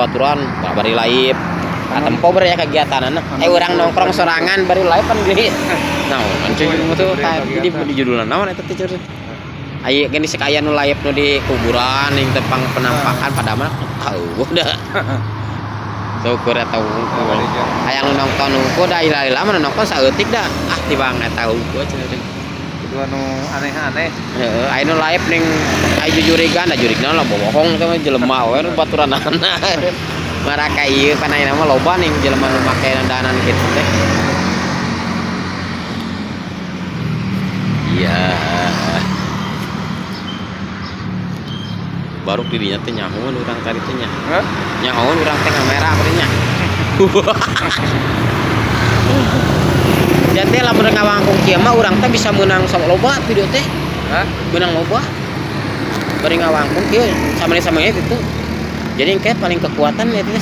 Babaturan bari live. Katempo bari aya kegiatanana. Urang nongkrong sorangan bari live pan gini. Naon cuy tuh jadi di judulna naon eta teh cuy. Aya gini sek aya nu live nu di kuburan ning tepang penampakan pada mah eueuh da. Syukur eta hungkul. Hayang nu nongton hungkul da ila-ila mah nu nongton saeutik da. Ah tibang eta hungkul cenah teh. Kudu anu aneh-aneh. Heeh, aya nu live ning aya jujurigan da jurigna lah bohong teh mah jelema we nu baturanana. Maraka ieu pan ayeuna mah loba ning jelema nu make dandanan kitu teh. Iya. Baru di dinya teh nyahoan urang tadi teh nya. Hah? Nyahoan urang teh kamera teh nya. Jadi lamun ngawangkung kieu mah urang teh bisa meunang sama loba video teh. Hah? Meunang loba. Bari ngawangkung kieu samane-samane gitu. Jadi engke paling kekuatan eta teh.